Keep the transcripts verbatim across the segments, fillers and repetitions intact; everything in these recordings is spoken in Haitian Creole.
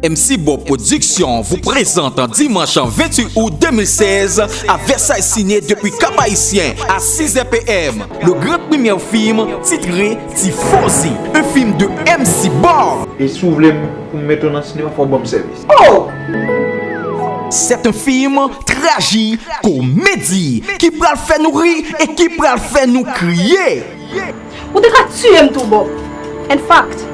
M C Bob Production vous présente dimanche vingt-huit août deux mille seize à Versailles Ciné depuis Cap-Haïtien à six heures P M, le grand première film titré Tifozi, un film de M C Bob. E si w vle m pou m mete w nan sinema, fò w ban m sèvis. Oh! C'est un film tragicomédie qui pral fè nou ri e ki pral fè nou kriye. Ou te ka tiye m tou, Bob. In fact,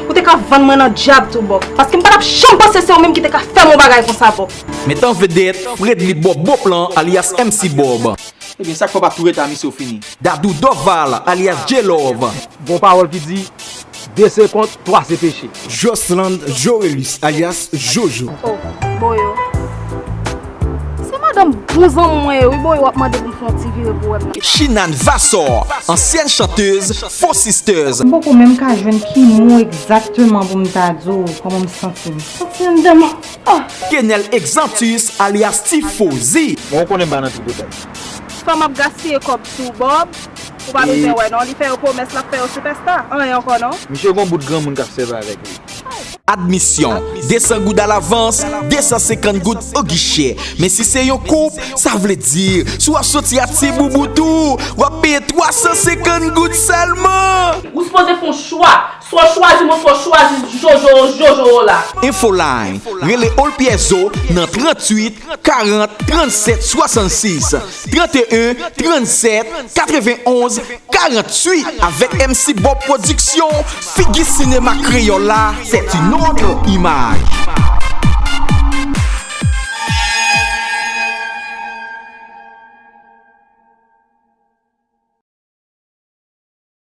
ou te ka vann mwen nan dyab tou, Bob. Paske m pa t ap janm panse se ou menm ki te ka fè m yon bagay konsa, Bob. Met an vedèt Fredly Bob Beauplan alyas M C Bob. Ebyen, sa k fè w pa tou ret a misye w fini? Dadou Dorval alyas J-Love. Gon pawòl ki di, de se kont, twa se peche. Josland Jorelus alyas Jojo. Oh, Boyo. Se madanm bon zanmi mwen ye wi, Boyo, w ap mande pou m fè yon ti vire pou wè m nan. Shinane Vassor, ancienne chanteuse Four Sisters. M poko menm ka jwenn ki mo egzakteman pou m ta di w kòman m santi m. Santi anndan mwen. Ah! Kenel Exantus alyas Tifozi. Bon, ou konnen m pa nan tripotay. Fanm ap gaspiye kòb sou Bob. Ou pa bezwen wè non, li fè yo pwomès, l ap fè yo sipèsta. Anyen ankò non. Misye gon bout granmoun k ap sèvi avèk li. Admisyon, de san goud alavans, de san senkant goud o gichè. Men si se yon koup, sa vle di, si w ap soti a Ti Boubou tou, w ap peye twa san senkant goud sèlman. Ou sipoze fè yon chwa. Swa w chwazi mwen, swa w chwazi Jojo, Jojo w la. Infoline, rele All Pierre Zo nan tranntuit karant trannsèt swasannsis, tranteyen trannsèt katrevenonz karanntuit. Avèk M C Bob Production, figi sinema kreyòl la, c'est une autre image.